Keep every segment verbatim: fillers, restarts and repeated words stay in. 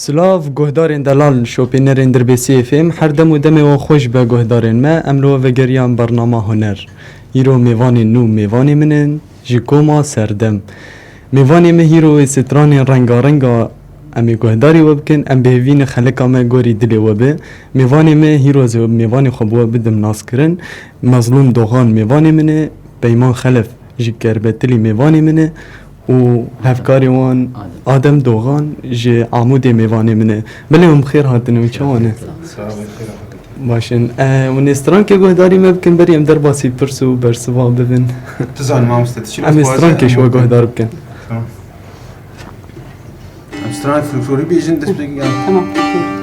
Silav, guhdarên delal, şopînerên Dirbêsiyê F M, her dem û demê wan xweş be guhdarên me, em li we vegeriyan bernama Huner. Îro mêvanên nû mêvanê min in, ji koma Serdem. Mêvanê me hîro wê stranên rengarenga em ê guhdarî we bikin, em bi hêvî ne xeleka me gorî dilê we be. Mêvanê me hîro ez ê mêvanê xwe bi we bidim naskirin. Mezlûm Doxan mêvanê min e, Peyman Xelef ji Kerbetilî mêvanê min e û hevkarê wan Adem. Adem Doxan ji Amûdê mêvanê min e. Belê hûn bi xêr hatine û çawa ne? Sağ ol, xêr hatî. Baş in. E, hûn ê strankê guhdarî me bikin, berî em derbasî pirs û bersiva bibin. Tu zanî mamoste, tu çi Em ê dixwaze, strankê em ji we ê guhdar bikin. Tamam. Em stranek folklorî bêjin, dest pê yan. Tamam, peki.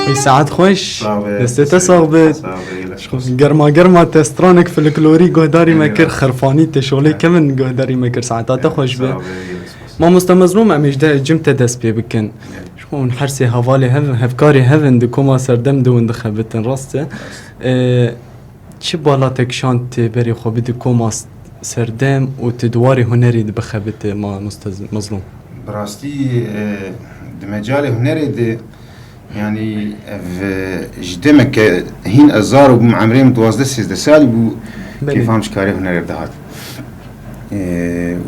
Ey saet xweş. Sağ ol. Destê te sax be. Sağ ol, gelek spas. Germa germa te stranek folklorî guhdarî me kir, eyvallah. Xerfanî te şolê kevin guhdarî me kir. Saeta te xweş be. Sağ ol, gelek spas. Mamoste Mezlûm, em ê ji de cim te dest pê bikin. Gelek. Ji xwe hûn her sê hevalê hev, hevkarê hev in, di koma Serdem de hûn dixebitin, rast e? Rast. Ee, çi bala te kişand tê berê xwe bidî koma s-, Serdem û tu di warê hunerê de bixebitî, mamoste Mezlûm? Bi rastî, e, di mecalê hunerê de, yanî ev, e, ji demeke hîn ez zar bûm, emrê min duwazdeh sêzdeh salî bû, belê, kêfam ji karê hunerê dihat. E,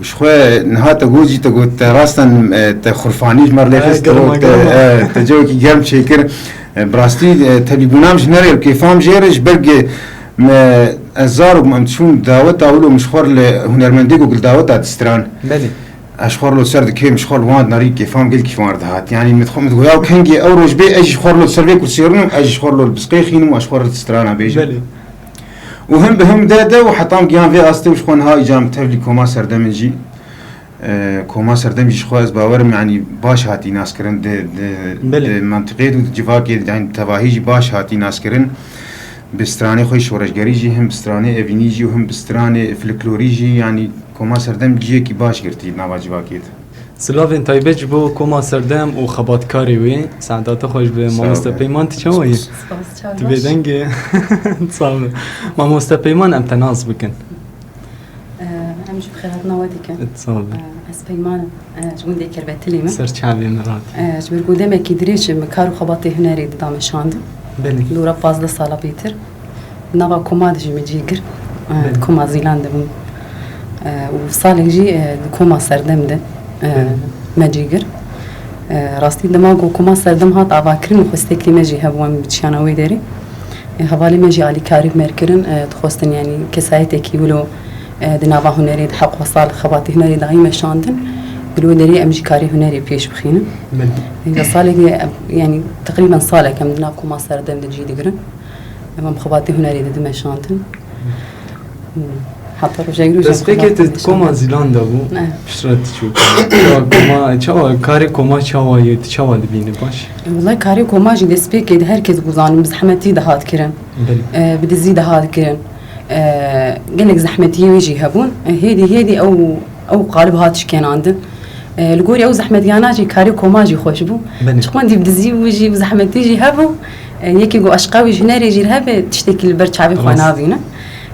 û ji xwe niha te got jî, te got te rastan, e, te xurfanî ji me re lê xist, te got te, e, te cewekî germ çêkir. E, bi rastî, e, tevlîbûna min ji hunerê û kêfa min jê re ji ber ge me, ez zar bûm, em diçûn daweta wilo min ji xwe re li hunermendê ku li daweta distran. Belê. Ez ji xwe re li ser dikêm, ji xwe li wan dinarî kêfa min gelkî ji wan re dihat. Yanî min dixwe, min digoya û kengê ew roj bê ez jî ji xwe re li ser vê kursiyê rûnim, ez jî ji xwe re li biskê xînim û ez ji xwe re distrana bêjim. Belê. Û him bi him de de û hetam giyan vê astê û ji xwe niha îcar min tevlî koma Serdemê jî. E, koma Serdem jî ji xwe ez bawerim, yanî baş hatî naskirin di, di, belê, di mentiqê de û di civakê de, yanî tevahî jî baş hatî naskirin. Bi stranê xwe şoreşgerî jî, him bi stranê evînî jî û him bi stranê folklorî jî, yanî koma Serdem ciyekî baş girtî di nava civakê de. Silavên taybet ji bo koma Serdem û xebatkarê wê, saeta te xweş be. Sağ ol. Mamoste Peyman, tu çawa yî? Spas, çawa. Tu bêdeng î. Sağ ol. Mamoste Peyman, em te nas bikin. Em jî bi xêr hatina we dikin. Sağ olun. Ez Peyman im, e, ji gundê Kerbetilê me. Ser çavê min hatî. E, ji ber ku demekî dirêj min kar û xebatê hunerê dida meşandin. Belê. Dora pazdeh sala bêtir. Nava koma de jî me cî kir. E, Belê. Koma Zîlan de bûm. E, û salek jî, e, di koma Serdem de, e, Belê. Me cî kir. E, rastî dema ku koma Serdem hat avakirin û xwestekî me jî hebû em biçiyana wê derê. E, hevalê me jî alîkarî bi me re kirin, e, dixwestin, yanî, kesayetekî wilo, e, di nava hunerê de heq û sal xebatê hunerê dayî meşandin. Bi wê derê em jî karê hunerê pêş bixînin. Belê. E, ya salekê, em, yanî, teqrîben salek em di nav koma Serdem de cî digirin. Em, em xebatê hunerê de dimeşandin. Heta roja îro jî Destpêkê xebatê tu di meşandin. Koma Zîlan de bû. Ne. Piştre tu çû. Çawa koma, çawa, karê koma çawa ye, tu çawa dibînî baş? E, wellahî karê koma jî destpêkê de her kes dizanin bi zehmetî dihat kirin. Belê. E, bi dizî dihat kirin. E, gelek zehmetiyê wê jî hebûn. E, hêdî hêdî ew, ew qalib hat şikênandin. E, li gorî ew zehmetiyana jî karê koma jî xweş bû. Belê. Çiqandî bi dizî bû jî, bi zehmetî jî hebû. E, yekî ku eşqa wî ji hunerê jî hebe, tiştekî li ber çavê xwe Rast. Nabîne.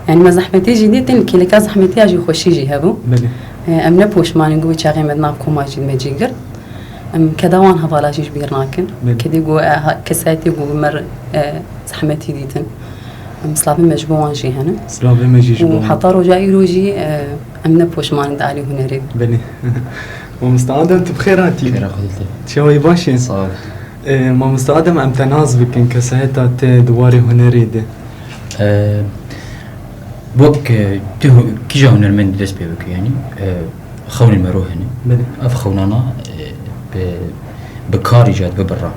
Yanî me zehmetî jî dîtin, kêleka zehmetiya jî xweşî jî hebû. Belê. E, em ne poşman in ku wê çaxê me di nav koma jî me cî girt. Em keda wan hevala jî ji bîr nakin. Belê. Kedê ku, e, ha-, kesayetê ku me, e, zehmetî dîtin. Em silavê me ji bo wan jî hene. Silavê me jî ji bo wan. Û heta roja îro jî, e, em ne poşman in di alî hunerê de. Belê. Mamoste Adem, tu bi xêr hatî. Xêra xwe dî. Çawa yî, baş î? Sağ ol. E, mamoste Adem, em te nas bikin, kesayeta te di warê hunerê de. E, wek, e, tu hu-, kîja hunermendî dest pê bike, yanî, e, xewnên mero hene. Belê. Ev xewnana, e, bi, bi karî jî dibe birra.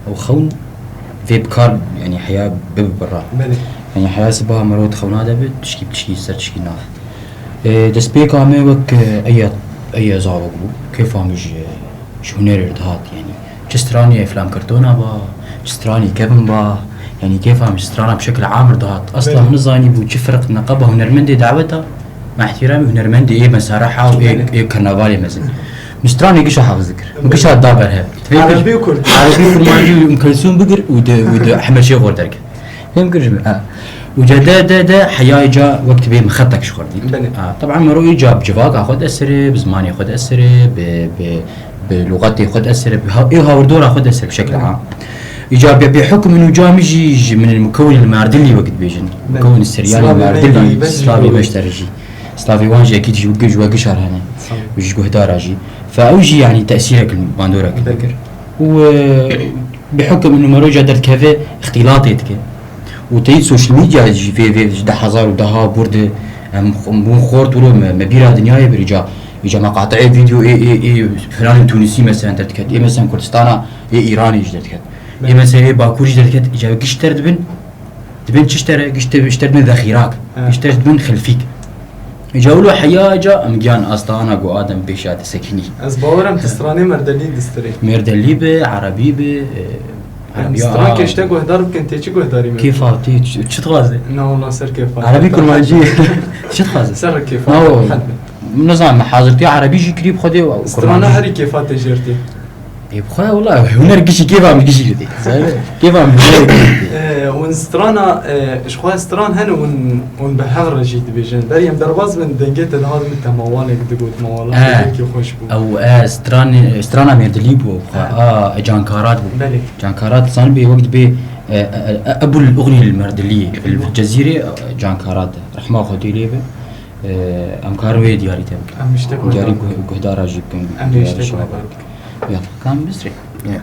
Ew xewn vê bi kar, yanî heya bibe birra. Belê. Yanî heya sibaha mero di xewna de be, tişkî bi tişkî ser tişkî naxe. E, destpêka me wek, e, eya, eya zarok bû. Kêfa min ji, ji hunerê re dihat, yanî. Çi stranê eflam kartona ba, çi stranê kevin ba, yanî kêfa min ji strana bi şekil amir dihat. Asla Belê. Min nizanî bû çi firq neqeba hunermendê daweta. Me ihtiramî hunermendê ê mesaraha û ê, Belê. Ê karnavalê mezin. Min stranê gişa hafiz dikir. Min gişa da berhev. Erebî û kurd. Erebî kurmancî û Umkelsûm bigir û de, û de hemeşê xor derkir. Fêm kir ji min, ha. Û ca de, de, de, heyayê ca wek tibê min xetek ji xwe dît. Belê. Ha, teban mero î ca bi civaka xwe de sirê, bi zimanê xwe de sirê, bi, bi, bi lûxetê xwe de sirê, bi ha-, ê hawirdora xwe de sirê bi şekil am. Î ca bê, bê hukm min û ca min jî, ji min mukewin li Merdinlî wek dibêjin. Belê. Mukewin Siryanî Slavê Merdinlî, Meydanî, Slavê Beşdarî. Beşdarî jî. Slavê wan jî ekîd ji, ji we gişar hene. Sağ ol. Û ji guhdara jî. Fe ew jî, yanî, tesîrek li bandorek Belê. Dikir. Û, e, bi hukm numero ca derdikeve, îxtîlatê dike. Û teyî social media jî vê, vê, ji deh hezar û deha bûr de, em, em bûn xort wilo me, me bîra dinyayê bir îca, îca me qateyê vîdeo ê, ê, ê filanên Tunîsî mesela derdiket. Ê mesela Kurdistana, ê Îranê jî derdiket. Ê mesela ê Bakur jî derdiket. Îca giş ter dibin, dibin çi ji ter e, giş ter, giş ter dibin zexîrak, giş ter dibin xilfîk. Îca wilo heya ca em giyan astana ku Adem pêşa disekinî. Ez bawer im tu stranê merdelî distirê. Merdelî be, erebî be, e, Em erebî stran a- keşte guhdar bikin, tê çi guhdarî me? Kêfa tê çi, çi dixwaze? Na wala ser kêfa. Erebî kurmancî. Çi dixwaze? Ser kêfa. Na o. Nizanim, hazirtiya erebî jî kirî bi xwedê û Strana kurmancî. Herî kêfa te jêr tê. Ê, bi xwe wela huner gişî kêfa min gişî girtî. Zahir e. Kêfa min huner gişî girtî. Ee, hûn strana, e, ji xwe stran hene hûn, hûn bi hev re jî dibêjin. Berî em derbas bin dengê te dihat min te mawalek digot, mawala He. Gelekî xweş bû. Ew, e, stran, strana mêrdilî bû, bi xwe. He. A, e, Cankarat bû. Belê. Cankarat zanibê wek dibê, e, e, e, Ebul Uxlî li Merdilî, li Cezîrê, e, Cankarat. Rehma Xwedê lê be. E, em karin wê diyarî te bikin. Em işte Diyarî guhdar. Guh-, guhdara jî bikin. Em ê işte Diyarî şima guhdar bikin. Ya, kan bisrê. Ya.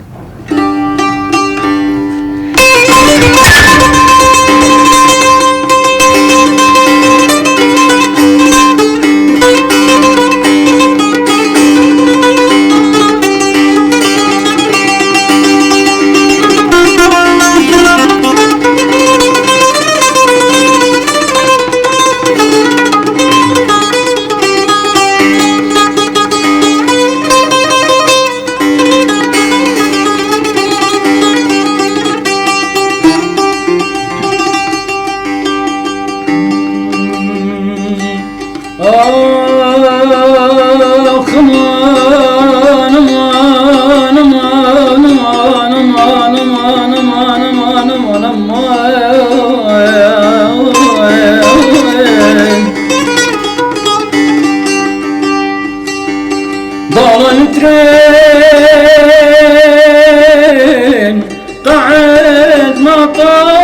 مطر،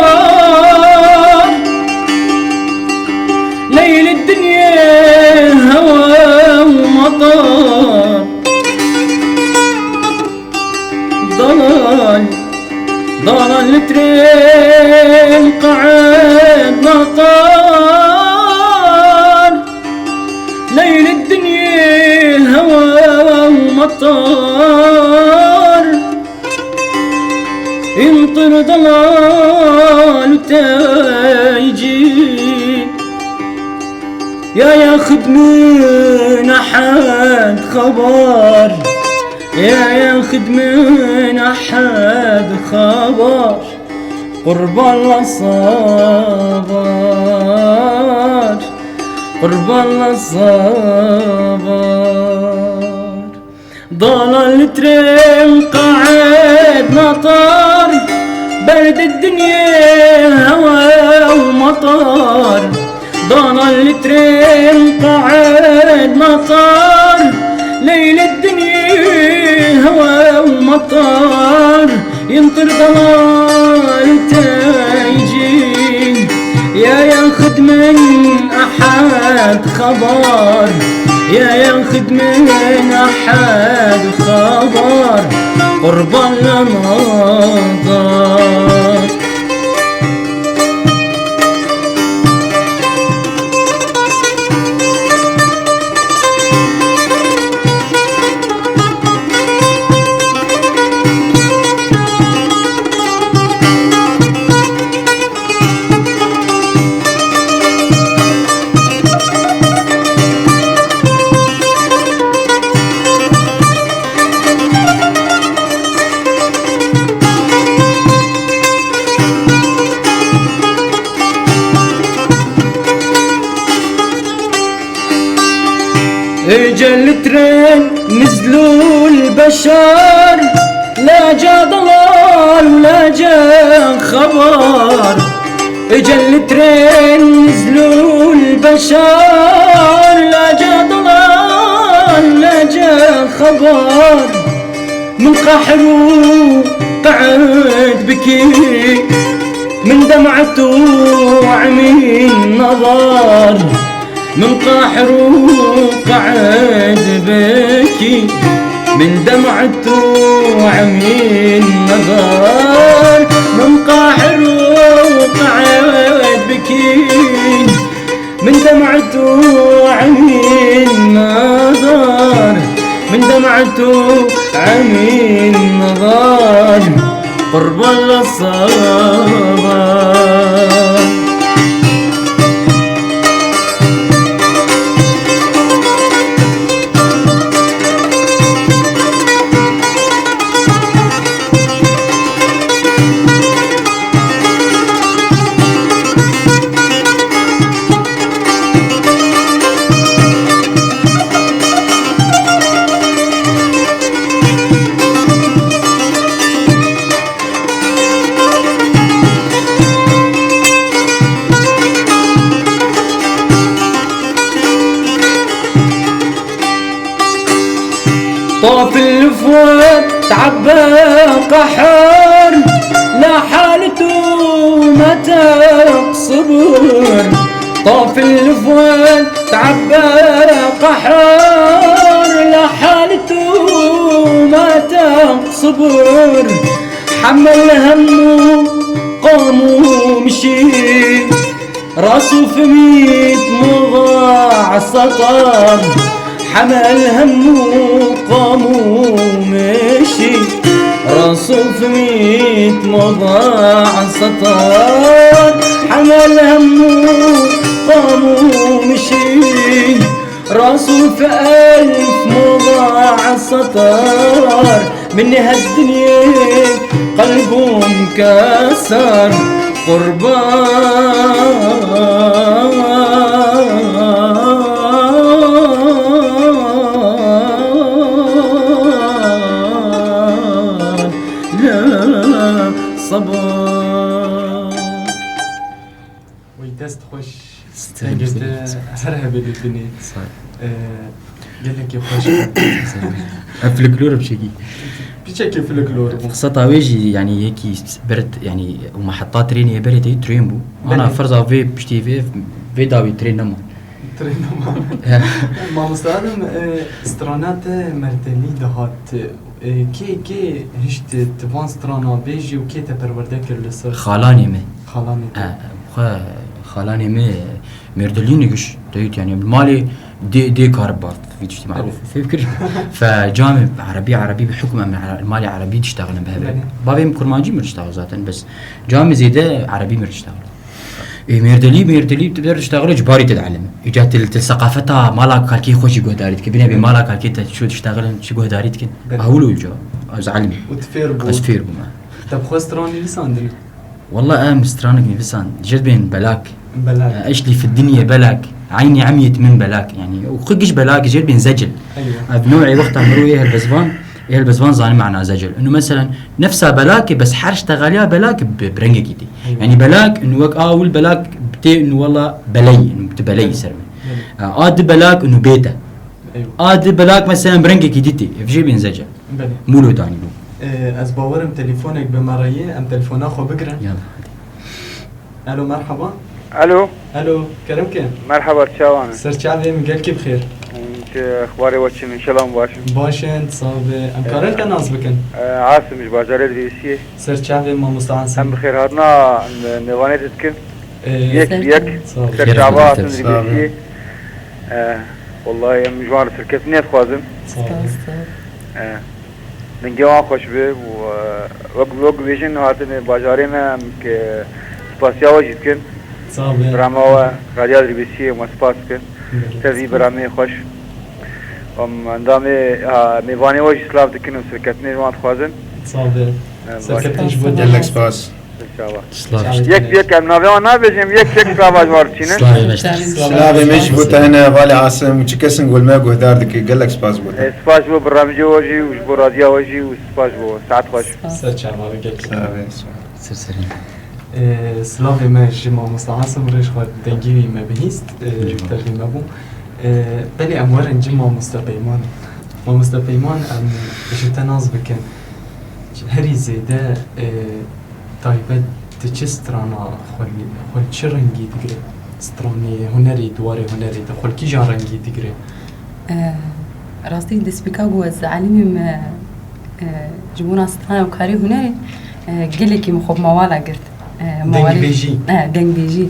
ليل الدنيا هوى ومطر. ضلال، ضلال الترين قعد مطار. ليل الدنيا هوى ومطار. ينطر ضلال تايجي. يا ياخد من أحد خبر، يا ياخد من أحد خبر. قربان للصبر، قربان للصبر. ضل الترين قاعد ناطر، برد الدنيا هوا ومطر. ضل الترين قاعد ناطر، ليل الدنيا هوا ومطر. ينطر ضلال تايجي، يا ياخد من أحد خبر، يا ياخد من أحد خبر. قربان لمطر. اجا الترين نزلوا البشر، لا جا ضلال ولا جا خبر. اجا الترين نزلوا البشر، لا جا ضلال ولا جا خبر. من قهر وقعد بكي، من دمعة وعمي النظر. من قهر وقعد بكي، من دمعة وعمي النظر. من قهر وقعد بكي، من دمعة وعمي النظر، من دمعة وعمي النظر. قرب الصبر. طاف الفؤاد تعبى قهر، لا حالته ما تاق صبر. طاف الفؤاد تعبى قهر، لا حالته ما تاق صبر. حمل همه قام ومشي، راسو في ميت مضاع سطر. حمل همه قام ومشي، راسو في ميت مضاع سطر. حمل همه قام ومشي، راسو في ألف مضاع سطر. من هالدنيا قلبه مكسر، قربان للصبر. وی دست خوش. Sterê Dengê te her hebê li dinê. Sağ ol. Ee, Gelekî xweş. Ev folklor e piçekî. Piçekî folklor bû. Qiseta wê jî, yanî, yekî beret, yanî, û meheta trênê yê berê teyî trên bû. Ana Belê. Ferza vê piştî vê, vê dawî trên neman. Trên neman. He. Mamoste Adem, e, strana te Merdelî dihat. E, kê, kê hişt tu van strana bêjî û kê te perwerde kir li ser? Xalanê me. Xalanê te. E, xwe, xalanê me Merdelî nigiş, teyît, yanî, malê dê, dê kar ba, vî tiştî malê. Evet. Fevkir. Fe camê Erebî, Erebî bi hukm em Ere-, malê Erebî diştexilin bi hev re. Belê. Bavê min Kurmancî mir diştexil zaten, bes camê zêde Erebî mir diştexil. Ê, Mêrdelî, Mêrdelî tu der diştexile, cibarî te dielime. Îca til, til seqafeta mala kalkê xwe jî guhdarî dike. Bine bê mala kalkê te çi diştexilin, çi guhdarî dikin. Belê. Ewil û îca, ez elim. Û tu fêr bû. Ez fêr bûme. Te bi xwe stran nivîsandine? Wallah em stranek nivîsan, jêr bên belak. Belak. Eşlî fi dinyê belak. Eynî emiyet min belak. Yanî, û xwe giş belak, jêr bên zecil. Eywa. Ev newê wexta mirov ê helbezvan, ê helbezvan zanî mana zecil. Inu meselen, nefsa belakê, bes her ştexaliya belak bi, bi rengekî dî. Eywa. Yanî belak, inu wek a wil belak, tê inu wala beleyî, inu tu beleyî ser min. Belê. A di belak, inu bête. Eywa. A di belak, meselen, bi rengekî dî tê. Ev jê bên zecil. Belê. Mûlo danî bû. Ee, ez bawerim telefonek bi me re ye, em telefona xwe bigirin. Yala, hadi. Alo, merhaba. Alo. Alo, kerem ke. Merhaba, çawan? Ser çavê min gelkî bi xêr. Çi exbarê we çi, inşallah baş in. Baş in, sağ be. Em karin te nas bikin? Ee, Asim ji bajarê Dibêsiyê. Ser çavê mamoste Asim. Em bi xêr hatina, em mêvanê te dikin. Ee, yek bi yek. Sağ ol. Ser çava hatin Dibêsiyê. Ee, wallahî em ji wan re serkeftinê dixwazin. Sağ ol. Ee, Dengê wan xweş be û, e, wek, wek bêjin hatine bajarê me, em ke spasiya we jî dikin. Sağ be. Birama we, Radya Dirbêsiyê me spas dikin. Evet. Te vî biramê xweş. Em endamê, ha, mêvanê we jî silav dikin û serketinê ji wan dixwazin. Sağ be. Em, baş. Serketin ji bo te. Gelek spas. Çawa? Silav. Yek bi yek em navê wan nabêjim, yek yek silava ji wan re çînin. Silavê me ji te. Silavê me ji bo te hene, hevalê Asim, çi kesin gol me guhdar dike, gelek spas bo te. E, spas ji bo birnamecê we jî û ji bo radya we jî û spas ji bo we. Saet xweş. Ser çava, gelek. Silavê, spas. Ser serî. E, silavê me ji mamoste Asim, rêj xwe dengî wî me bihîst, e, tevlî me bû. E, belê em werin cem mamoste Peyman. Mamoste Peyman, em ji te nas bikin. Herî zêde, e, taybet tu çi strana xwe li, xwe li çi rengî digire? Stranê, hunerê, di warê hunerê de xwe li kîjan rengî digire? E, rastî destpêka ku ez elimîm, e, e, ji bona strana û karê hunerê, e, gelekî min xwe bi mawala girt. E, mawalê, dengbêjî. E, dengbêjî.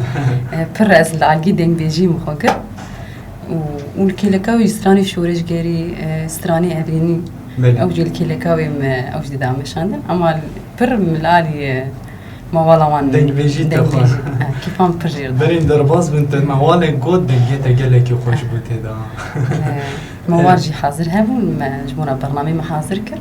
E, pir ez li algî dengbêjî min xwe kir. Û, û li kêleka wî stranê şoreşgerî, e, stranê evînî. Belê. Ew jî li kêleka wê me, ew jî dida meşandin. Ema pir min li alî, e, mawala wan dengbêjî te xwe. Dengbêjî. E, kêfa min pir jê re da. Berî derbas bin te mawalek got dengê te gelekî xweş bû tê de. E, mawal jî hazir hebûn, me ji bona bernameyê me hazir kir.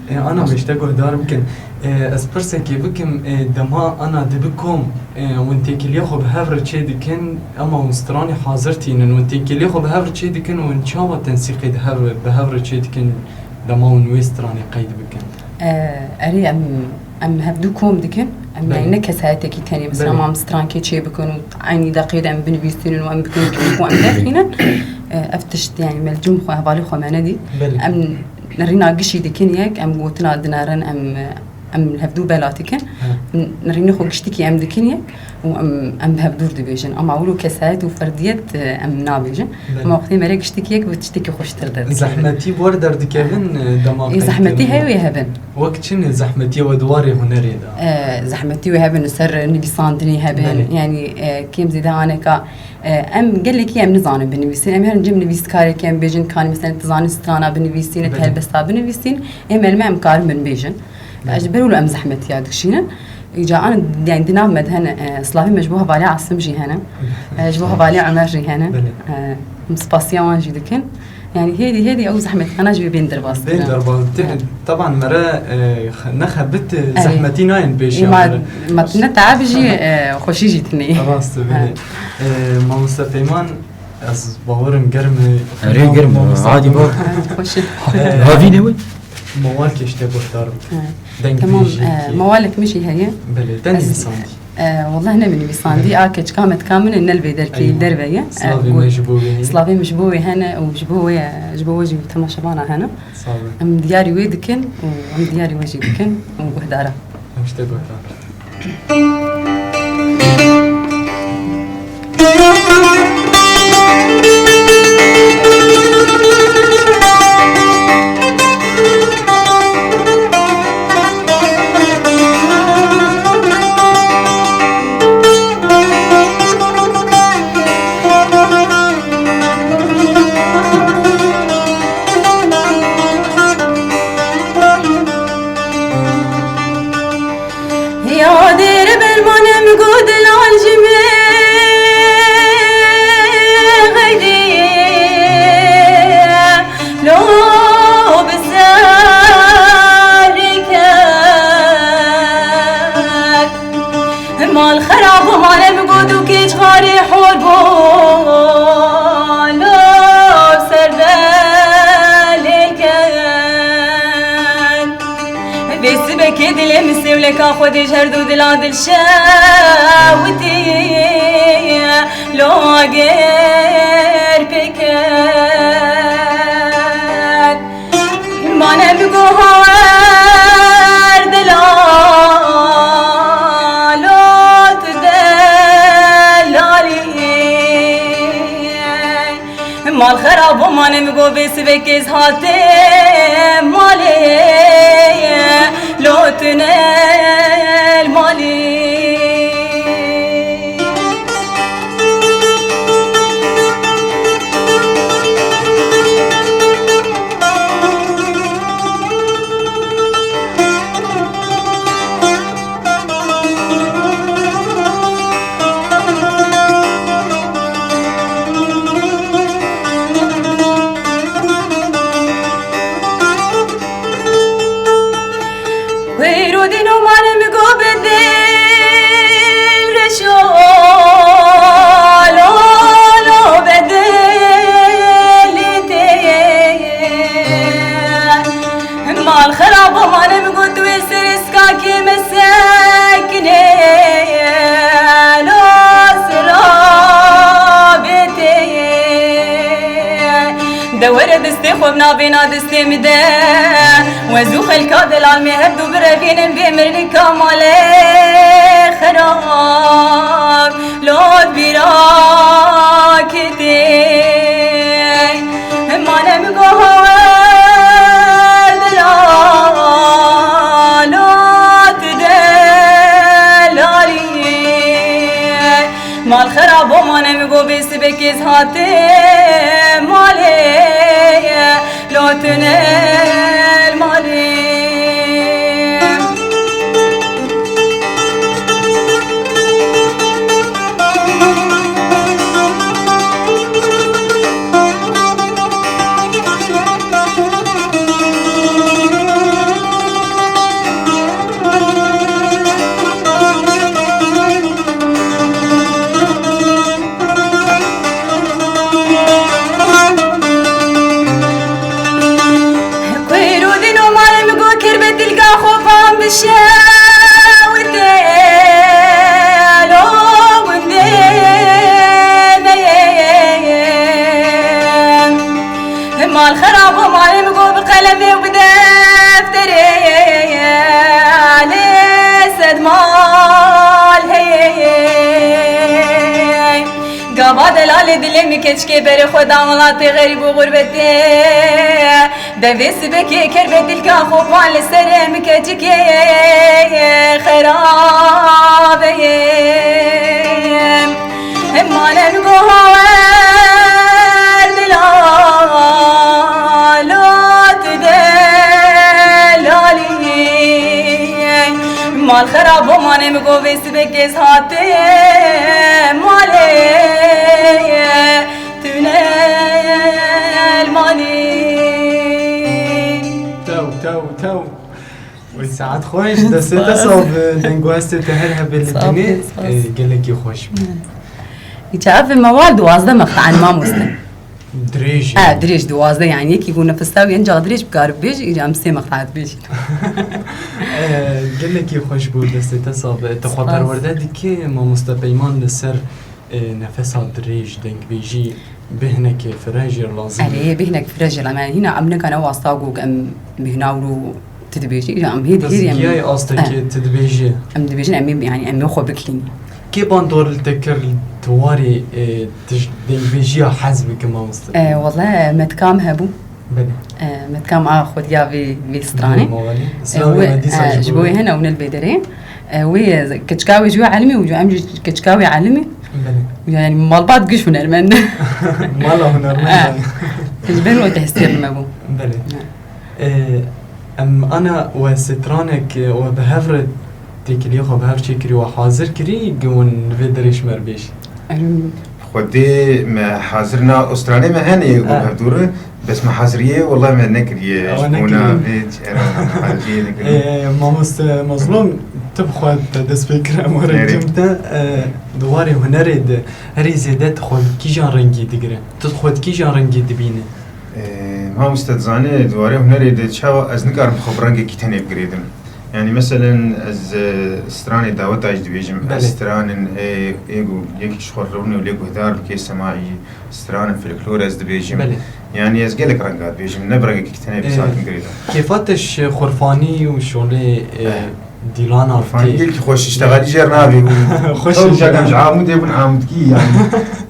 E, ana me ji te guhdar bikin. E, ez pirsekê bikim, e, dema ana dibi kom, e, hûn têkiliyê xwe bi hev re çê dikin, ema hûn stranê hazir tînin, hûn têkiliyê xwe bi hev re çê dikin û hûn çawa tensîqê di hev re, bi hev re çê dikin, dema hûn wê stranê qeyd bikin? E, erê, em, em hevdû kom dikin, em, belê, yanî ne kesayetekî tenê, mesela, belê, ma em strankê çê bikin û eynî deqê de em binivîsînin û em bikin ku em derxînin. E, ev tişt, yanî, me li cem xwe, hevalê xwe me nedî. Belê. Em Rîna gişî dikin yek, em gotina dinerin, em, em li hevdû bela dikin. He. Rînê xwe giştikî em dikin yek û em, em bi hevdûr dibêjin. Ama wilo kesayet û ferdiyet, e, em nabêjin. Belê. Ama wextê mere giştikî yek bi tiştekî xweştir derdikin. Zehmetî bi we re derdikevin, e, dema qeydkirinê? Ê, zehmetî heye wê hebin. Wek çi ne zehmetiyê we di warê hunerê de? E, zehmetî wê hebin li ser nivîsandinê hebin. Belê. Yanî, e, kêm zêde aneka E, em gelekî em nizanin binivîsîn. Em herin cem nivîskarekî em bêjin, kanî mesela tu zanî strana binivîsîn, tu, belê, helbesta binivîsîn. Ê me li me em karin binivîsîn. Belê. E, ji ber wilo em zehmetiya dikişînin. Îca an, yani, di nav me de hene, e, silavê me ji bo hevalê Asim jî hene. E, ji bo hevalê Omer jî hene. Belê. E, em spasiya wan jî dikin. Yani hêdî, hêdî ew zehmetiyana jî bên derbas kirin. Bên derbas. Te-, evet, teban mere, e, xe-, ne xebit, e, erê, zehmetî nayên pêşiya me re. Ma, ma ne teab jî, e, xweşî jî tune. Rast e, belê. Evet. E, mamoste Peyman, ez bawerim germ e. Erê, germ e. Mamoste Peyman. Adî bak. Ha, xweş e. E, havî ne wê? Mawal keşte guhdar bike. Ha. Deng, tamam, bêjî, e, ki mawalek min jî heye. Belê, te nivîsandî. E, wallah ne min nivîsandî, a keçika me tika min e, ne li vê derkê, Eywa. derve ye. E, Slavê got, me ji bo wê heye. Slavê min ji bo wê hene û ji bo wê, ji bo wê jî temaşevana hene. Sağ olun. Em diyarî wê dikin û em diyarî we jî dikin û guhdara. Em ji te guhdar. Ya dêr bermanem got lal ji me xeydî lo bi serê ket. Mal xerab û malem got û kêç xarê hor bo lo ser belê ket. Vê sibekê dilê min sêwleka xwe dê ji her du dila dilşewitî lo agir pê ket. Mane bi guhar delalo tu delalî. Mal xerab û mane min got vê sibekê ez hate malê, lo tune li malê. Xwêr û din û mane min got bi dil reşo, lo, lo, bedilî tê. Mal xerab û mane min got wê serê skakê me sekine lo sirabê tê. De were destê xwe bi navêna destê min de, we zû xelka delal me hevdu birevînin bê mirnika malê xerab. Lot bîra kitê. Mane min got hawer delal, lot delalî. Mal xerab û mane min got vê sibekê ez hate malê. Lo tune li malê. Xwêr û din û malê min got kir be dilga xwe van bişewite lo gundê me ye. Mal xerab û malê min got bi qelemê û bi defterê lê sed mal heye. Gava delalê dilê min keçikê berê xwe da welatê xerîb û xurbetê. Devê sibekê ker be dilka xwe pan li serê min keçikê xerabe ye. Hemane min got hawer delalo tu delalî. Mal xerab û mane min got vê sibekê ez hate malê. Tune li malê. Tew, tew, tew. Wî saet xweş, destê te sax be, deng û hestê te her hebe li dinê. Sağ ol, sağ ol. Ê, gelekî xweş bû. Îca ev mewal duwazdeh meqte'an mamoste. Dirêj e. Ha, dirêj, duwazdeh, yani yekî ku nefes da wî encax dirêj bikar bibêj, îca em sê meqta dibêjin. E, gelekî xweş bû, destê te sax be. Te xwe Spas. Perwerde dike, mamoste Peyman, li ser, e, nefesa dirêj, dengbêjî, bêhnekê fire jê lazim e. Erê, bêhnek fire jê lazim e. Hîna em nikane wasta ku em bêhna wilo tu dibêjî, îca em hê Bes dihêrî em, giyayê astekê eh, tu dibêjî. Em dibêjin em ê, yani em ê xwe bikilînin. Kê bandor li te kir li warê, e, tij-, dengbêjiya hez bike, mamoste? E, wele me dika hebû. Belê. E, me dika a xwediya vê, vê stranê. Belê, ma welî. E, Slavê wê, me dîsa e, ji ji bo bo wê wê. Hene û ne li bê derê. E, wê, e, keçika wê ji wê elimî û em ji keçika wê elimî. Belê. Yani malbat giş hunermend. Mala hunermend. E, ji ber wê tehsîr me bû. Belê. E. E, em ana we stranek, e, we bi hev re têkiliyê xwe bi hev çêkirî, we hazir kirî, gi hûn li vê derê ji me re bêjî. Em, Xwedê me hazir na, o stranê me hene, û Ah. hev dûr e, bes me haziriyê, wela me nekiriye, Ew ji bona nekiriye. vê çi, era me haziriyê nekiriye. E, mamoste Mazlûm, tu bi xwe te dest pê kir, em were Nerê? cim te, e, di warê hunerê de herî zêde tu xwe bi kîjan rengî digire? Tu xwe di kîjan rengî dibîne? Ee, mamoste, dizane, di warê hunerê de çawa ez nikarim xwe bi rengekî tenê bigirêdim. Yani, meselen, ez, e, stranê daweta jî dibêjim, Belê. ez stranin, e, ê ku yekî ji xwe rûnê û lê guhdar bike, semaî stranin folklor ez dibêjim. Belê. Yani, ez gelek renga dibêjim, ne bi rengekî tenê Ee, bizatim girêdim. Kêfa te ji xurfanî û şolê, e, Eh. Dîlana Xurfanî tê. Gelkî xweş, îşte xalî jêr navê û Xweş ew e. Jagam ji Amûdê bûn Amûdkî yani.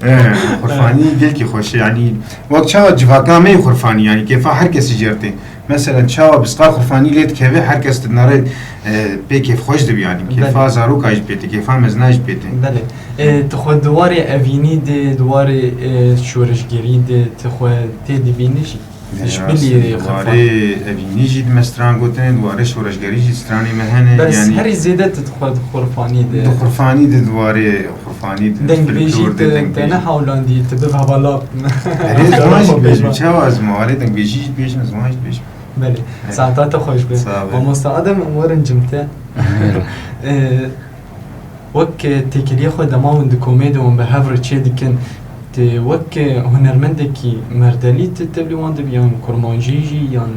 Eh, xurfanî gelkî xweş e yani. Wek çawa civaka me yê xurfanî yani kêfa her kesî jêr tê. Mesela çawa bisqa xurfanî lê dikeve her kes dinere, eh, pê kêfxweş dibe yani. Belê. Kêfa zaroka jî pê tê, kêfa mezina jî pê tê. Belê. E, tu xwe di warê evînî de, di warê, e, şoreşgerî de tu xwe tê dibînî jî? Ji bilî Rastî, di xurfanî. Warê evînî jî di me stran gotinê, di warê şoreşgerî jî stranê me hene, Bes yanî herî zêde tu di xwe di xurfanî de. Di xurfanî de, di warê xurfanî de, Dengbêjî folklor de, te, te dengbêjî. Ne hewlandî, tu bibe hevala. Erê, ziman jî dibêjim, çawa ez ma warê dengbêjî jî dibêjim, ziman jî dibêjim. Belê. Evet. Saeta te xweş be. Sağ ol. Mamoste Adem, em werin cim te. Ee, Wek, e, têkiliyê xwe dema hûn di komê de hûn bi hev re çê dikin, tu wek, e, hunermendekî merdelî tu tevlî wan dibî yan kurmancî jî yan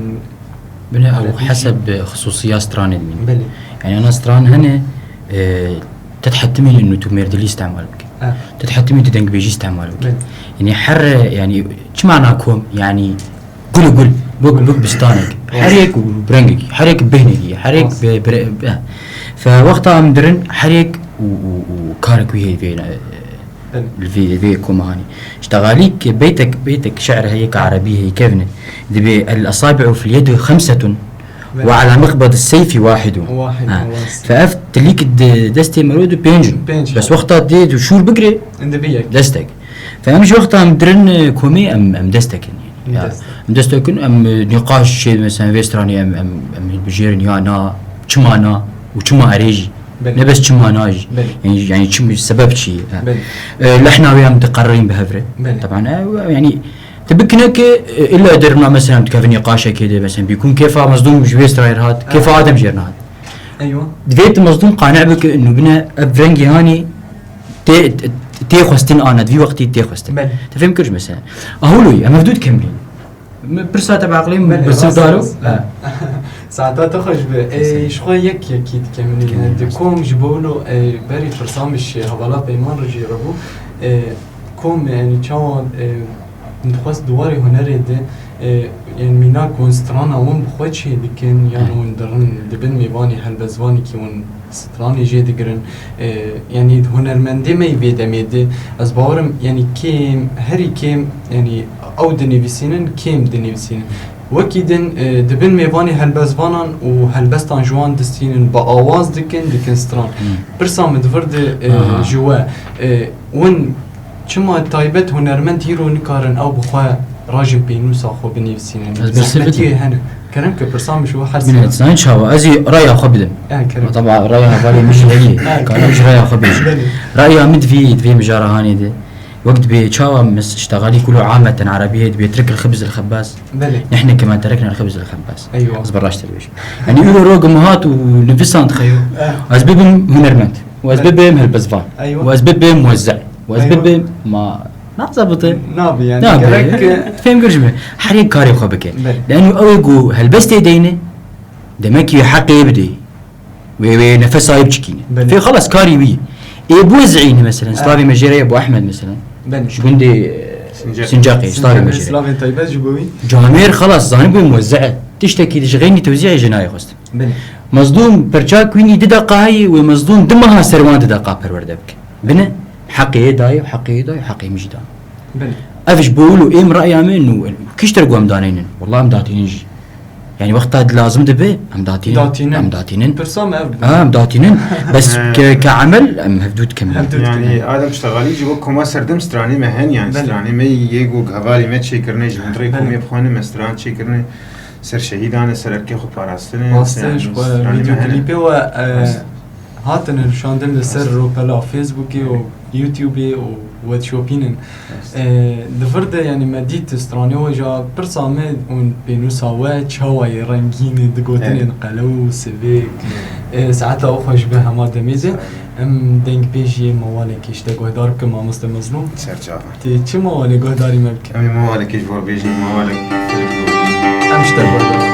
Bine ew Erebî jî? Heseb, e, xisûsiya stranê dimîne. Belê. Yani ana stran hene, e, tu dihetimî inu tu merdelî îstemal bike. Eh. Tu dihetimî tu dengbêjî îstemal bike. Belê. Yani her, e, yani çima na kom, yani Gul û gul, bûk, bûk bistanek. Her yek û bi rengekî, her yek bi bêhnekî, her yek Rast. bi, bi, bi, eh. Fe wexta em dirin, her yek û, û, û karek wî heye vê, Evet. li vê, vê koma hanî. Ji texalîk beytek, beytek şi'r heye ke erebî heye kevne. Dibê el esabi'u fil yedi xemsetun Evet. ve ala miqbed seyfi wahidun. Wahid, Ha. rast. Fe ev tilîk di destê mero de pênc in. Pênc, Bes ha. Wexta dê tu şûr bigirê, Indi bi yek. destek. Fe em ji wexta em dirin, e, komê em, em dest tekin. Em Ya, dest tekin. Em dest tekin, em, e, nîqaş çê, mesela vê stranê em, em, em hilbijêrin ya na, çima na û çima erê jî. Belê. Ne bes çima na jî. Belê. Yani, yani çim, sebep çi ye? Ha. Belê. E, lehna wê em diqerirîn bi hev re. Belê. Taban, e, yani, tu bikine ki, e, illa derna mesela em dikevin nîqaşekê de, mesela bîkûn kêfa Mezlûm ji vê strayê re hat, Ha. kêfa Adem jê re nehat. Eywa. Divê tu Mezlûm qane bike, inu bine ev rengê hanî tê, tê xwestin ana, di vî wextî tê xwestin. Belê. Te fêm kir ji mesela. Ahûloyî, em hevdû dikemrîn. Min pirsa te bi aqilê min Belê, bersiv rast, daro. rast. Ha. Saeta te xweş be. Ê, Kesin. Ji xwe yek yekî dikemrîne. Dikemrîne, Di rast. Kom ji bo wilo, ê, berî pirsa min ji hevala Peyman re jî re bû. Ê, kom, yanî çawa, ê, min dixwest di warê hunerê de, ê, yanî mînak hûn strana hûn bi xwe çê dikin, yan Hı. hûn dirin, dibin mêvanê helbestvanekî hûn stranê jê digirin. E, yanî hunermendê me yî vê demê de, ez bawerim, yanî kêm, herî kêm, yanî ew dinivîsînin, kêm dinivîsînin. Wekî din, e, dibin mêvanê helbestvanan û helbestan ji wan distînin, bi awaz dikin, dikin stran. Hmm. Pirsa min di vir de, e, Aha. ji we, e, win çima taybet hunermend hîro nikarin ew bi xwe rajin pênûsa xwe binivîsînin? Ez bersiv Zehmetiyê bidim. hene. Kerem ke pirsa min ji we her Bine, sê. Zanî çawa? Ez ê raya xwe bidim. Ya, kerem. Taba raya hevalê min jî heye. Ya, Karim kerem. ji raya xwe bêjim. Belê. Raya min divê, divê mijara hanê de. Wek dibê çawa mis-, iştegalî kulu ameten Erebiyê dibê trek el xibz el xebbaz. Belê. Nihne kema terekna el xibz el xebbaz. Eywa. Ez beraştir bêjim. Yani ûro rogim hat û nivisan dixeyo. Eh. Ez bibim hunermend. Û ez Belê. bibim helbestvan. Eywa. Û ez bibim muwezze. Û ez Eywa. bibim ma Nazabitin. Nabe yani, Nabe. gerek, e, Fêm kir ji me. Her yek karê xwe bike. Belê. Leno ew ê ku helbestê deyne, demek ki heqê bidê. Wê, wê nefesayê biçikîne. Belê. Fê xelas karî wî. Ê bu zîne mesela, Evet. slavê me jê re ye bu Ahmed mesela. Belê. Ji gundê, e, Sincaqê. Sincaqê, slavê me Sincaqê, jê re. Slavên taybet ji bo wî. Camêr xelas zanî bu muwezze e. Tiştekî ji xeynî tewzî ye jê nayê xwest. Belê. Mezlûm pirça ku wînî di deqa heye, wê mezlûm di meha ser wan di deqa perwerde bike. Bine, heqê yê dayê û heqê yê dayê û heqê min jî da. Belê. Ev ji bo wilo êm raya min û kiştir ku em daneynin. Wela em datînin jî. Yani wexta di lazim dibe, em datînin. Datînin. Em datînin. Pirsa me ev bû. Ha, em datînin. Bes He. ke, ke emel, em hevdû dikin. Hevdû dikin. Yani Adem Piştegalî ji bo koma serdim stranê me hen, yani Belê. stranê me yê ku hevalê me çêkirine, ji hundirê Belê. komê bixwanin me stran çêkirine. Ser şehîdan e, ser erkê xwe parastin e, Rast e, ser ji xwe stranê me hene. Vîdeoklîpê we, e, Rast. hatine nişandin li ser Rast. ropela Facebookê û YouTubeê û wetşopînin. Rast. E, di vir de, yani, me dît stranê we ja pirsa me û pênûsa we çawa ye rengîn e, di gotinên Ê. qelew û sivê. E, saeta xwe ji be hema demê de. Sağ ol. Em dengbêjiyê mawalekê ji te guhdar bikin, mamoste Mezlûm. Ser çava. Tê çi mawalê guhdarî me bike? Em ê mawalekê ji bo bêjin, mawalek. Em ji te guhdar.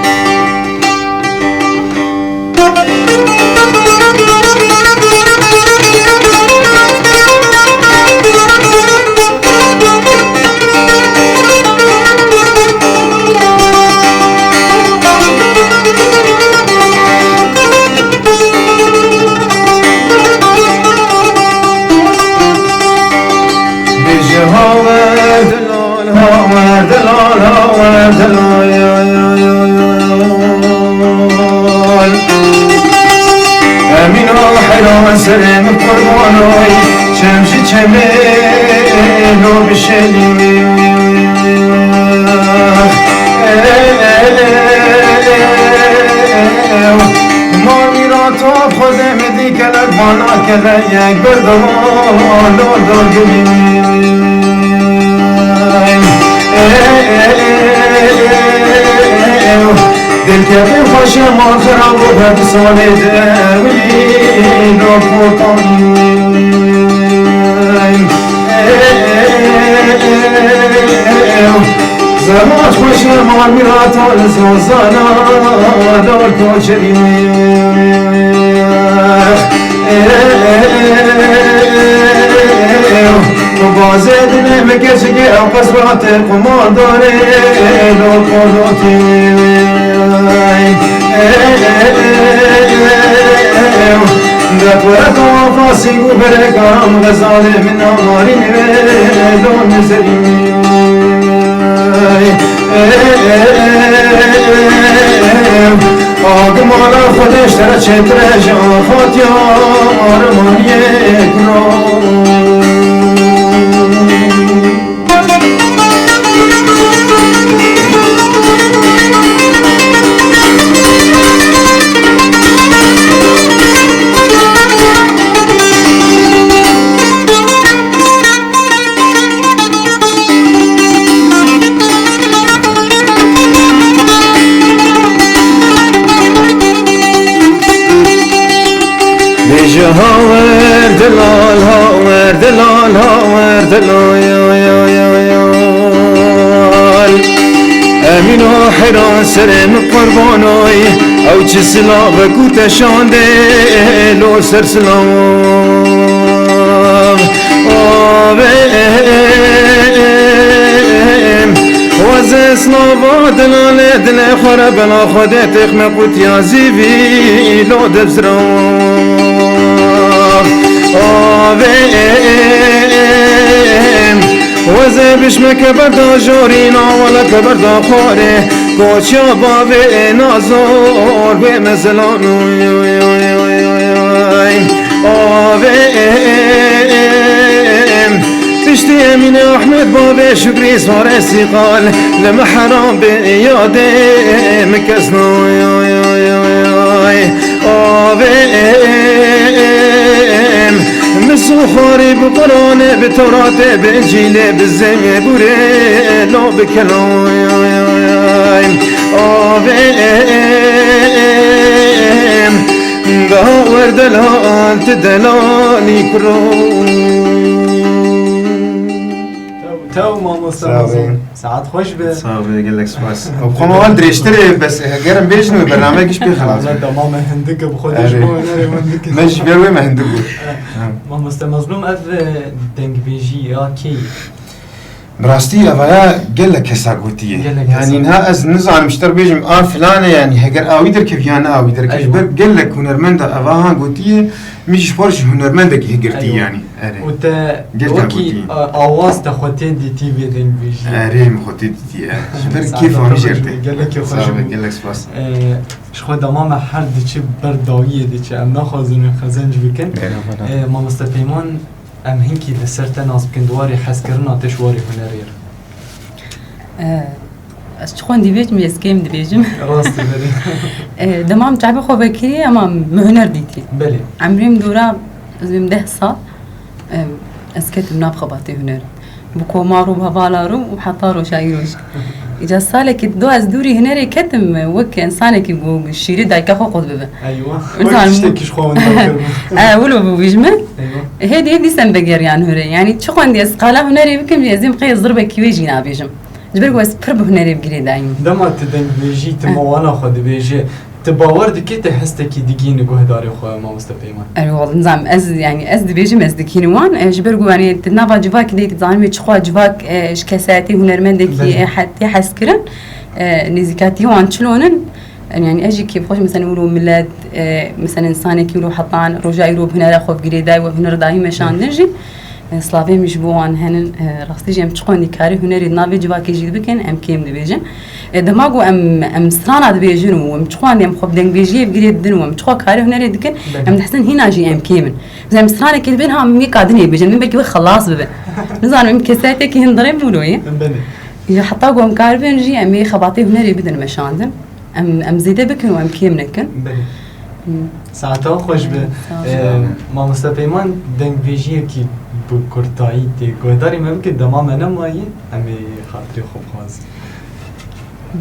Bêje hawer delal, hawer delal, hawer delal. Emîn o heyran serê min qurban oy, çem ji çemê lo bişelî. Mal mîrato xwedê min dî kelek vana kelek yek berdo lo dogilî. Dilkefê xweşe mal xirab û her du salê de wî lo potanî. Zemaç xweşe mal mîrata li zozana dor koçerî. Bazê dinê min keçikê ew qeswatê qumandarê lo qolotî. Depwere tawafasî û berekaram xezalê min amarî nivê lo nizerî. Agimala Xwedê ji te re çêtir e, ji axatiya armaniyê kuro. Bêje hawer delal, hawer delal, hawer delal. Emîno heyran serê min qurbanoy, ew çi silavek û te şandê lo ser silav. Avê Wezê slava dilane dilê xwe re bela Xwedê têx me qutiya zîvî lo devzira. Avê wezê bişme ke berda jorîna wele ke berda xwarê koça bavê nazor wê mezelan. Avê Piştî Emînê Ehmed bavê Şukrî Sarê Sîqal li mehram bê yadê min kes nayay. Avê min sixwarî bi Quranê, bi Tewratê, bi Încîlê, bi Zebûrê lo bi kelayay. Avê Bawer delal, tu delalî kuro. Tew mamoste Sağ olun. Mezin. Saet xweş be. Sağ ol, gelek spas. Xwe me wan dirêjtir e, bes hegerim bêjin û bername giş pê xelas. Allah dema me hindik e, bi xwe Erê. Ji bo hunerê wan dike. Me ji ber wê me hindik bû. Mamoste Mezlûm, ev, e, dengbêjî ya kê ye? Bi rastî evaya gelek kesa gotiye. Gelek kesa. Yani niha ez nizanim ji te re bêjim a filan e, yani heger a wî derkevî ya ne a wî derkevî. Eywa. Ji ber gelek hunermenda eva han gotiye, min jî ji xwe re ji hunermendekî hingirtî Eywa. Yani. Erê. Û te Gelek wekî, gotî. A, awaz te xwe tê dîtî vê dengbêjiyê. Erê, min xwe tê dîtî, e. Ji ber Saeta kêfa te min jê xweş re tê. Be, gelekî xweş Sağ ol, bû. Gelek spas. E, ji xwe dema me her diçi ber dawiyê diçi. Em naxwazin wê xezenc bikin. Erê. E, mamoste Peyman, em hinkî li ser te nas bikin, di warê hezkirina te ji warê hunerê re. E, ez çi xwendî bêjim, ez kêm dibêjim. Rast e, belê. E, dema min çavê xwe vekirî, ema min huner dîtî. Belê. Emrê min dora, ez bêm deh sal, e, ez ketim nav xebatê hunerê. Bi komar û bi hevala ro û heta roja îro jî. Îca salekî do ez dûrî hunerê ketim, wek insanekî ku şîrê dayika xwe qut bibe. Eywa. Wek Zanim- tiştekî ji xwe winda kiribû. E, wilo bû ji min. Eywa. Hêdî hêdî sem vegeriyan hunerê. Yani çi xwendî ez qala hunerê bikim, ez êm qey zirbekî wê jî nabêjim. Ji ber ku ez pir bi hunerê bi girêdayî me. Dema tu dengbêjî, tu Eh. mewala xwe dibêjî, tu bawer dikî tu hestekî digînî guhdarê xwe, mamoste Peyman? Erê, wal, nizam, ez, yani, ez dibêjim, ez dikînim wan. E, ji ber ku, yani, tu nava civakê de, tu zanî çi xwe civak, e, ji kesayetî hunermendekî, Belê. e, he-, tê hezkirin, e, nêzîkatî wan çilonin. Yani, ez jî kêfxweş, mesela, wilo milet, e, mesela, insanekî wilo hetan roja îro bi hunera xwe bi girêdayî we huner dahî meşandin jî. E, slavê min ji bo wan henin, e, rastî jî em çiqo nîkarî hunerê di navê civakê jî dibikin, em kêm dibêjin. E, dema ku em, em strana dibêjin û em çiqo em xwe bi dengbêjiyê bi girê didin û em çiqo karê hunerê dikin, Belê. em dihsin hîna jî em kêm in. Mesela em stranekê dibên ha min wê kadinê bêjin, min belkî wê xelas bibe. Nizanim, em kesayetekî hindirê bûroyê. Em belê. Ya heta ku em karibin jî em ê xebatê hunerê bidin meşandin. Em, em zêde bikin û em kêm nekin. Belê. Hmm. Saeta xweş be. Sağ ol. Ee, mamoste Peyman, dengbêjiyekî bi kurtayî tê guhdarî me bike, dema me nemaye, em ê xatirê xwe bixwazin. Hmm.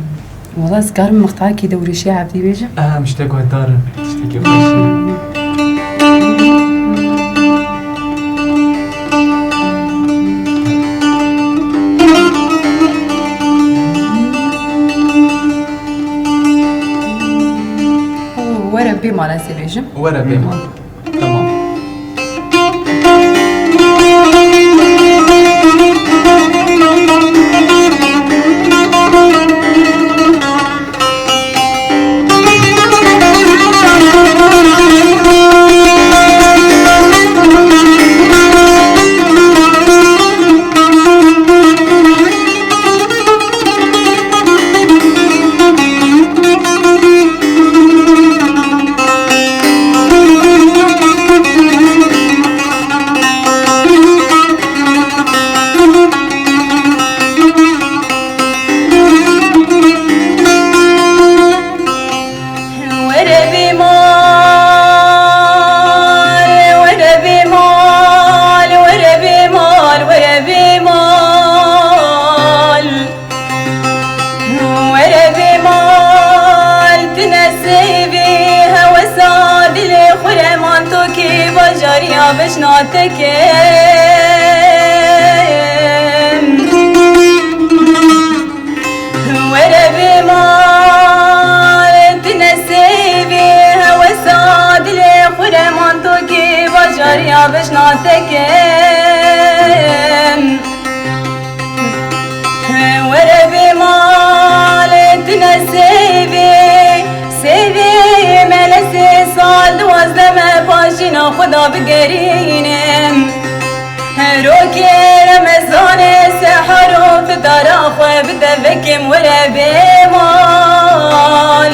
Wala ez karim mixtakî dewrêşî evdî bêjim. Em ji te guhdarin. Tiştekî xweş. Were bê mal ez ê bêjim. Were bê mal. Tamam. Were bê mal, were bê mal, were bê mal, were bê mal. Were bê mal, tu ne sêvê hewesa dilê xwe re man, to kê bajariya vejna te kem. Were bê mal, tu ne sêvê hewesa dilê xwe re man, to kê bajariya vejna te kem. Were bê mal, tu ne sêvê, sêvê me ne sê sal, duwazdeh me paşîna xwe da bigerînim. Rokê Remezanê sehar û fitara xwe bi te vekim, were bê mal,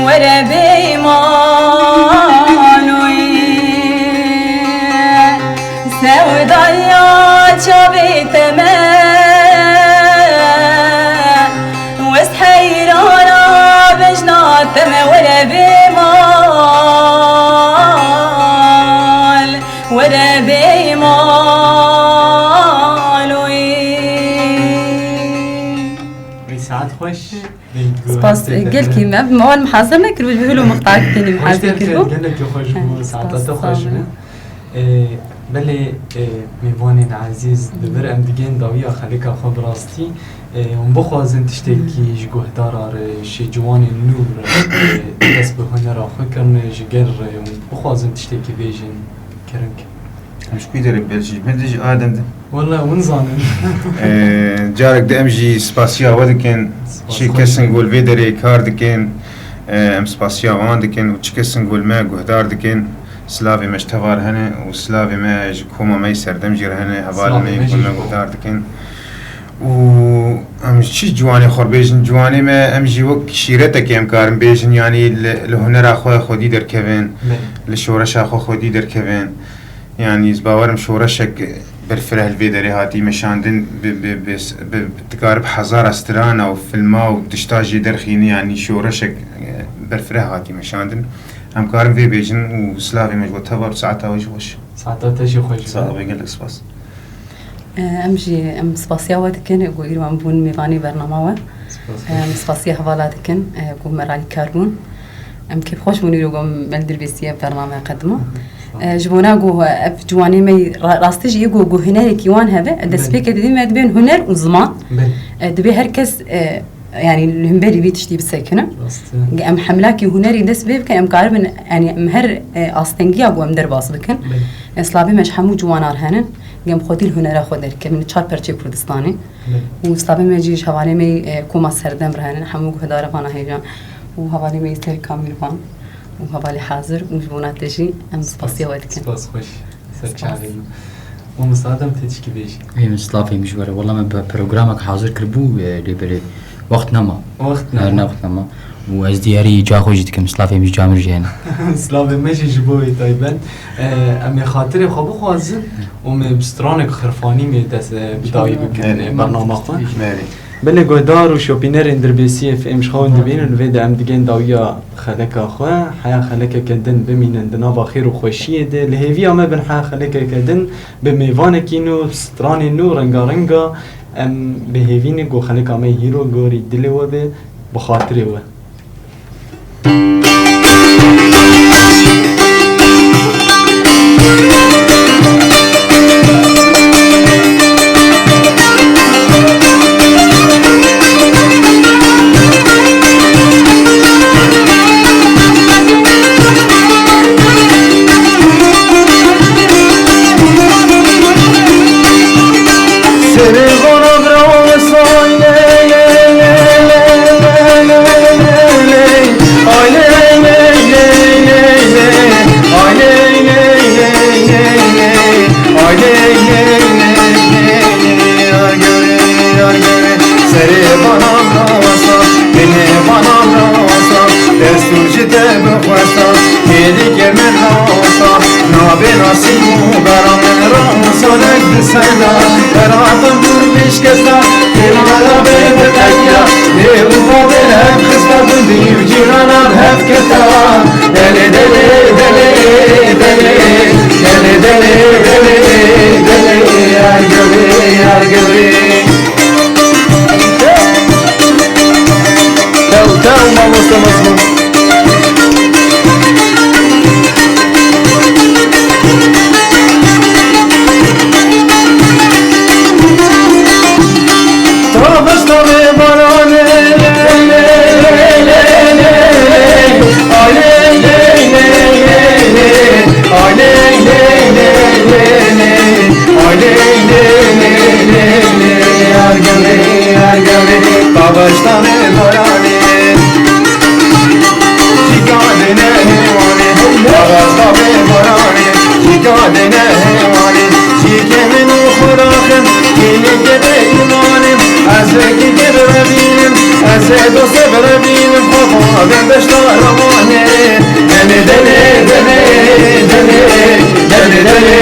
were bê mal oy. Sewdaya çavê te me, west heyrana vejna te me, were bê mal. Were bê maloyê. Ey, saet xweş. Spas, gelkî me, me wan hazir nekiribû, ji hilo mixtak tenê hazir kiribû. Gelekî xweş bû, saeta te xweş be. Belê, mêvanên ezîz, li vir em digên dawiya xelika xwe bi rastî. Hûn bixwazin tiştekî ji guhdara re, ji ciwanên nû re, dest bi hunera xwe kirin, ji gel re hûn bixwazin tiştekî bêjin, kerem ke. Em ji ku derê bêjin? Ji me de ji Adem de. Wele hûn zanin. Carek de em jî spasiya we dikin. Çi kesin ku li vê derê kar dikin, em spasiya wan dikin û çi kesin ku li me guhdar dikin. Silavê me ji tevar hene û silavê me ji koma me yê serdem jî re hene, hevalê me yê ku me guhdar dikin. Û em ji çi ciwanê xwe bêjin? Ciwanê me, em jî wek şîretekê em karin bêjin, yanî li, li hunera xwe xwedî derkevin, li şoreşa xwe xwedî derkevin. Yanî ez bawerim şoreşek berfireh li vê derê hatî meşandin, bi, bi, bi, bi, dikare bi hezara strana û filma û tişta jê derxîne, yanî şoreşek, e, berfireh hatî meşandin. Em karin vê bêjin û silavê me ji bo tevar û saeta we jî xweş. Saeta te jî xweş be. Sax be, gelek spas. Em jî, em spasiya we dikin ku îro em bûn mêvanê bernama we. Spas. Em spasiya hevala dikin ku me re alîkar bûn. Em kêfxweş bûn îro ku em li dirbêsiyê bername qedima. Spas. Ji bona ku ev ciwanê me ra-, rastî jî yê ku, ku hunerekî wan hebe, destpêkê didî me dibên huner û ziman. Belê. Dibê her kes, e, yanî li hemberî vî tiştî bisekinin. Rast e. Em hemlakî hunerî dest pê bikin, em karibin, yanî em her, e, astengiya ku em derbas bikin, Belê. e, silavê me ji hemû ciwanan henin, em xwedî li hunera xwe derkevin, li çar perçê Kurdistanê. Belê. Û silavê me jî ji hevalê me, e, koma serdem re henin, hemû guhdarê vana hêja û hevalê me yê ser kamîr van û hevalê hazir û ji bona te jî em spasiya we dikin. Spas xweş. Ser çavê min. Mamosta Adem, tê çikî bêjî? Ê min, silavê min ji we re. Wela me bi programek hazir kiribû, e, lê belê wext nema. Wext nema. Ne, wext nema. Û ez diyarî ca xwe jî dikim, silavê min ji camir jî hene. Silavê me jî ji bo wê taybet. E, em ê xatirê xwe bixwazin û me bi stranek xirfanî me dest, e, bi dawî bikin, e, bernama xwe. Belê guhdar û şopînerên Dirbêsiyê F M ji xwe hûn dibînin, vê de em digên dawiya xeleka xwe, heya xelekeke din bimînin di nava xêr û xweşiyê de. Li hêviya me bin heya xelekeke din bi mêvanekî nû, stranên nû, rengarenga em bi hêvî ne ku xeleka me hîro gorî dilê we be, bi xatirê we. Serê vana bira wesa, ay ley ley ley ley ley ley ley ley. Ay ley ley ley ley ley. Ay ley ley ley ley ley. Ay ley ley ley ley ley. Yar göre, yar göre. Serê vana bira wesa, binê vana bira wesa. Destûr ji te bixwesta, hêdî kir min rawesta. Nabê nasîb û bera min rawesta, nek di ser de. Bera min dûr pêşkesta, têl bera bê bi tekiya. Lê û bavê hev xista, gundî û cîranan hev keta. Delê, delê, delê, delê. Delê, delê, delê, delê. Yar göre, yar göre. Tew, tew, mamoste Mezlûm. Tabeşta vê baranê, ley, ley, ley, ley, ley, ley, ley. Ay, ley, ley, ley, ley, ley. Ay, ley, ley, ley, ley, ley. Ay, ley, ley, ley, ley, ley. Yar göre, yar göre. Tabeşta vê baranê. Çîka dêne hêwanê, rawesta bê baranê. Çîka dêne hêwanê, çîkê min û xuraxin, kêlîkê bê îmanê. Ez ê kîkê birevînim, ez ê dostê birevînim, xwe xwe bê deşta rewanê. Delê, delê, delê, delê, delê, delê,